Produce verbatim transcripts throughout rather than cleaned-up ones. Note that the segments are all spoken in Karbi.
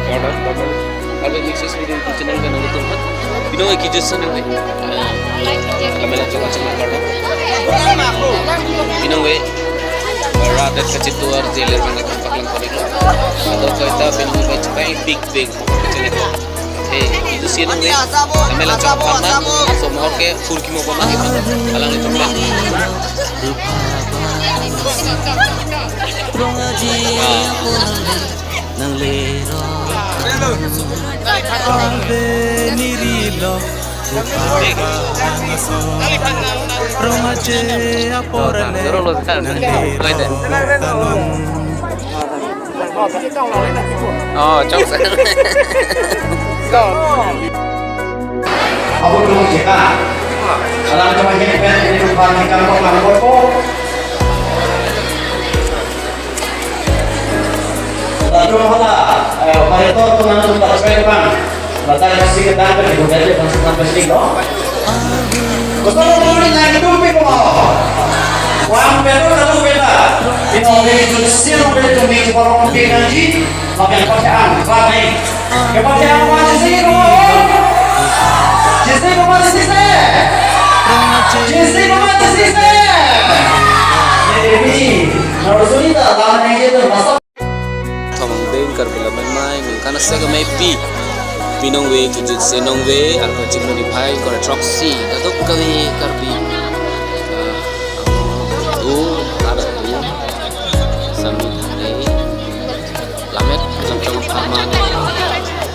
Kardom, kardom. Kardom, mixes video YouTube channel ke nangtum aphan. Pinong ke kijut se nang ke. Kami langsung langsung kardom. Pinong ke. Rat det kachetong arje lir bang nangtum paklang kori lo. Ado kaita pinong ke big big. Channel. Hey, kijut se nang ke. Kami langsung karna. So mohor ke full kimo bona kita. Alang itu. Ah. Oh, chok. Ako dong jeka. Alam cuma ini pen ini lupa nikah kok nangkok kok. Lalu hala, eh, mari to tu nang tu tak sesuai bang. Batal kasih kita ke di budaya bangsa sampai sini loh. Kosong puluh lima itu pi ko. Wan betul satu beda. Ini orang itu sih orang itu nih orang pinang ji. Pakai pakai ang, pakai. Kepakai ang apa sih ko? Jisi ko apa sih se? Jisi ko apa sih se? Jadi, harus ini tak tahan yang itu masa. Thom angdeng Karbi Lammet Mei ningkan asek amei pi. Pinong ke kijut se nong ke arpachik lo niphai ingkoi ra throksi. Kadokave Karbi. Ah, tu ada tu. Sami tadi. Lammet jam jam pharman.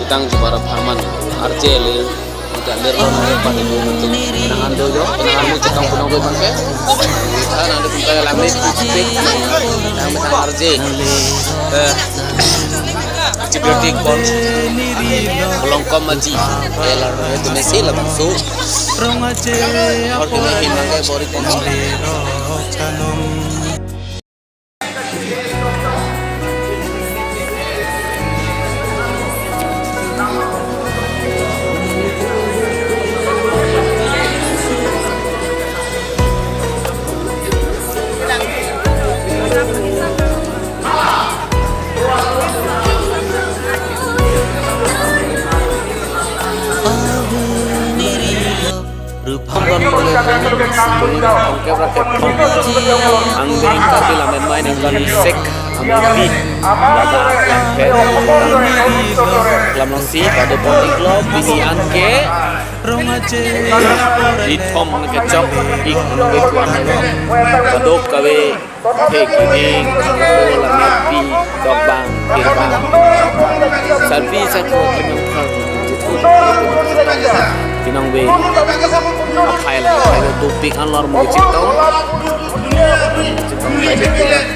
Kitang jubara pharman. Arje le. Kita lir lo nang padi lo nang tu. Nang ando jo, nang ando chetong punong do bangke. Kita nang ando kita lammet tu cipik. Nang metang arje. Eh, cibetik pon. Kolongkom aji. Eh, lar itu mesi labangso. Or kini himang ke bori pon. Angdeng Karbi Lammet Mei ningkan sek amei pi. Ladak lampen lamlongsi pada pon iklo pini an ke. Ithom kechok ik nungbe tuan. Kadokave. He kini ko lammet pi dok bang kir bang. Sarpi satu pinong thar. Pinong be. Aphai la aphai la dopik an lor mo chetong. Chetong aphai be.